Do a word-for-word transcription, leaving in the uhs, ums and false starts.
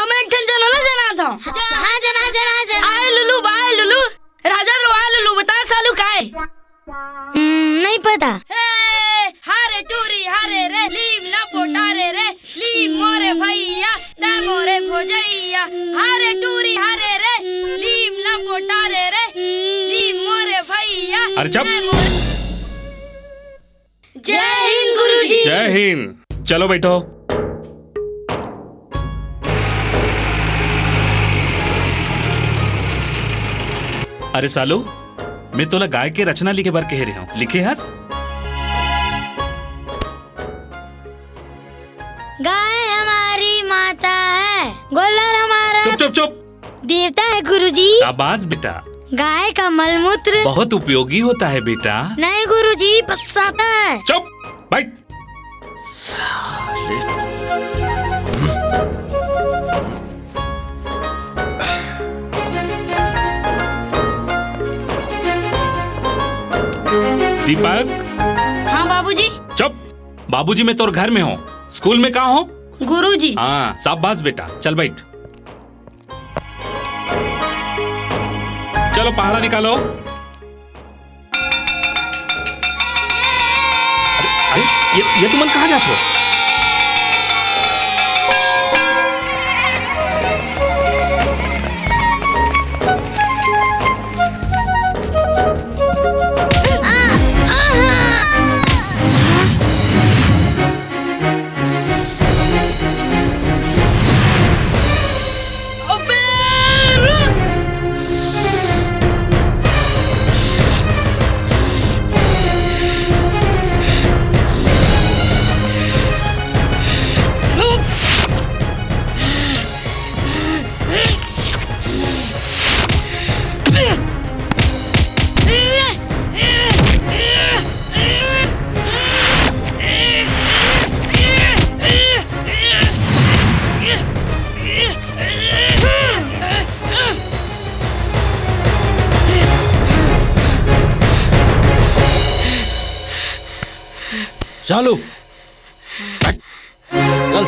मैं एक ठन जनोला जनात हूँ। हाँ, जना, जना, जना। आए लुलू, बाए लुलू। राजा लो आए लुलू, बता सालू काय? हम्म, नहीं पता। हे, हरे टूरी, हरे रे, लीम ला पोटा रे रे, लीम मोरे भैया, तै मोरे भोजैया। हरे टूरी, हरे रे, लीम ला पोटा रे रे, लीम मोरे भैया, अरे चुप। तै मोरे जय हिंद गुरुजी। जय हिंद। चलो बैठो। अरे सालू, मैं तोला गाय के रचना लिखे बर कहे रहे हूँ, लिखे हस? गाय हमारी माता है, गोल्लर हमारा चुप, चुप, चुप। देवता है गुरुजी। शाबाश बेटा। गाय का मलमूत्र बहुत उपयोगी होता है बेटा। नहीं गुरुजी, पछताता है। चुप, बैठ। साले। दीपक। हाँ बाबूजी। चुप। बाबूजी, मैं तोर घर में हूँ। स्कूल में कहाँ हो? गुरुजी। हाँ, शाबाश बेटा, चल बैठ। चलो, पहाड़ा निकालो। अरे, अरे, ये, ये तुमन कहाँ जात हो? अबे रुक! रुक! चालू। चल।